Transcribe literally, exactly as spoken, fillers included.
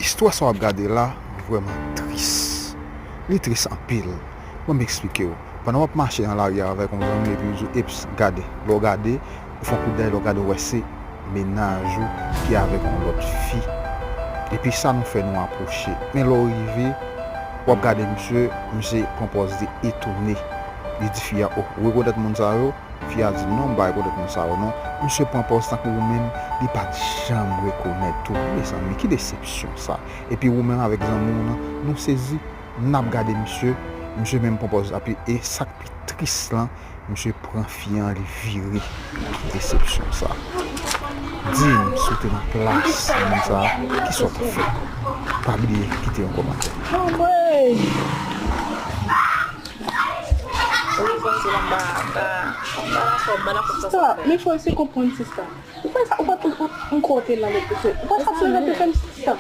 Istwa sa w ap gade la vrèman tris. Li tris anpil. Ban m eksplike w. Pandan w ap mache nan lari a avèk yon zanmi epi yo di w, eps, gade. Lè w gade, ou fè yon kout dèyè, lè w gade, w wè se mennaj ou ki avèk yon lòt fi. Epi sa nou fè, nou apwoche. Men lè w rive, w ap gade misye, misye pran pòz li etone. Li di fi a, o, ou rekonèt moun sa yo? Fi a di, non, m pa rekonèt moun sa yo, non. Misye pran pòz tankou ou menm, li pa t janm rekonèt ou. Mezanmi, ki desepsyon sa. Epi ou menm avèk zanmi w nan, nou sezi, n ap gade misye, misye menm pran pòz, epi e sa k pi tris lan, misye pran fi an, li vire. Ki desepsyon sa. Di m, si w te nan plas moun sa, kisa w t ap fè? Pa bliye kite yon kòmantè. Anmwey! Ou vin pase anba, anba, anba la kòb, anba la kòb sa. Sista, men fò w eseye konprann, sista. Ou pa sa, ou pa, ou, ou, m kote la, lè, ou pa sa, se rete fè m, sista.